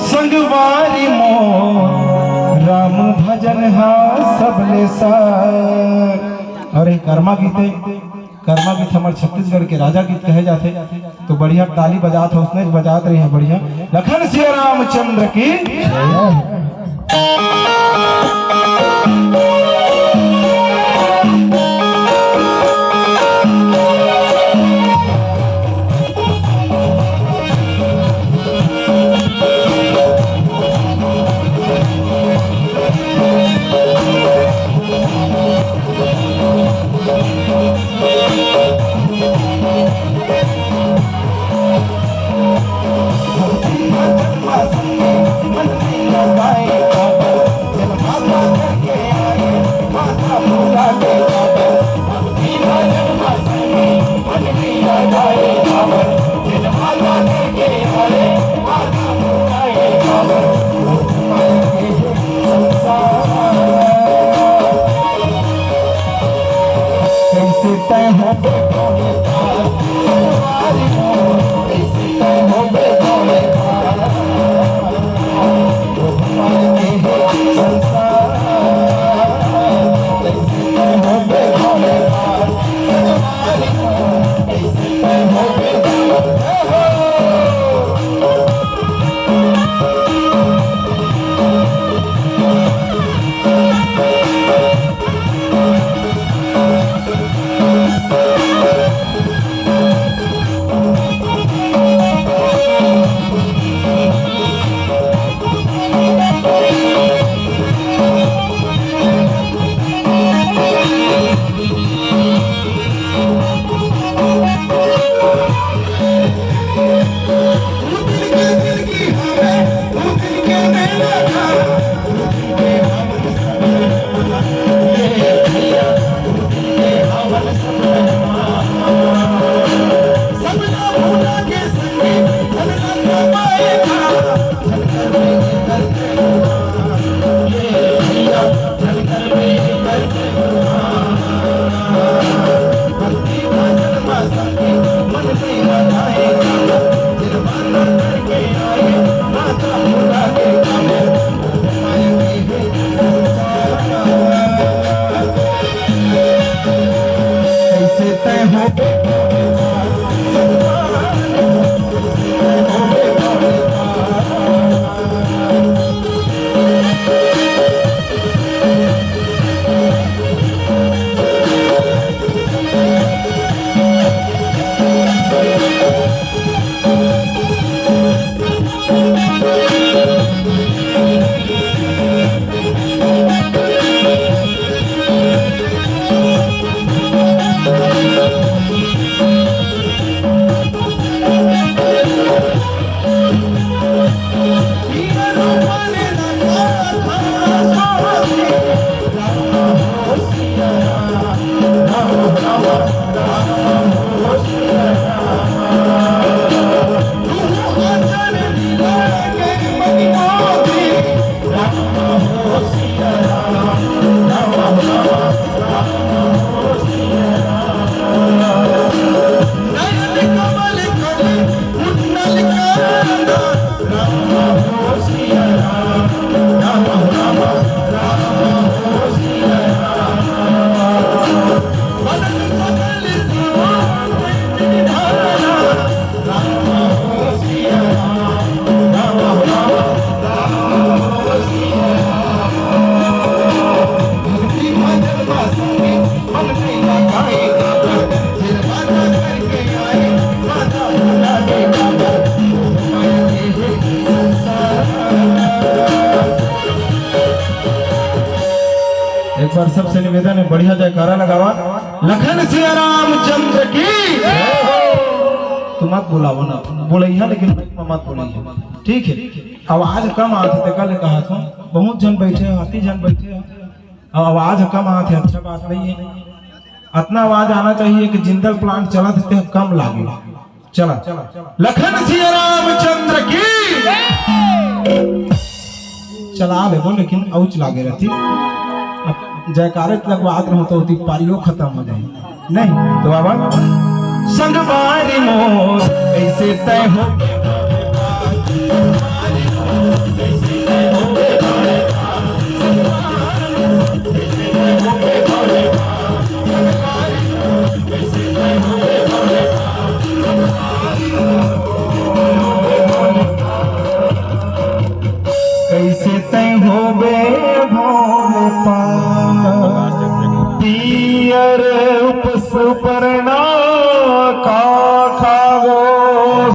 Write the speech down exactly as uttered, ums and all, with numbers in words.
संगवारी मोर राम भजन हा सबले सार। अउ ये कर्मा गीत हे, कर्मा गीत हमर छत्तीसगढ़ के राजा गीत कहे जाथे। तो बढ़िया ताली बजात हो, उसने बजात रही है बढ़िया। लखन सिया रामचंद्र की। एक बार सबसे निवेदन है, बढ़िया जयकारा लगावा। लखन सिया रामचंद्र की। तू मत बुलावा ना, बोलइहा लेकिन माइक में मत बोलइहा, ठीक है? आवाज कम आथे, तेकर ले कहा था। बहुत झन बैठे हो, अति झन बैठे हो, अब आवाज कम आथे, अच्छा बात नहीं है। अतना आवाज आना चाहिए कि जिंदल प्लांट चलत हे, कम लागे। चला, लखन सिया रामचंद्र की। चला लेबो, लेकिन औच लागे रहती। अब जयकारे लगवात रहो तो ओती पारियो खत्म हो जाए। नहीं तो बाबा, संगवारी मोर, कैसे तय हो? कैसे तै होबे भोले पा, पियर उपसुपरना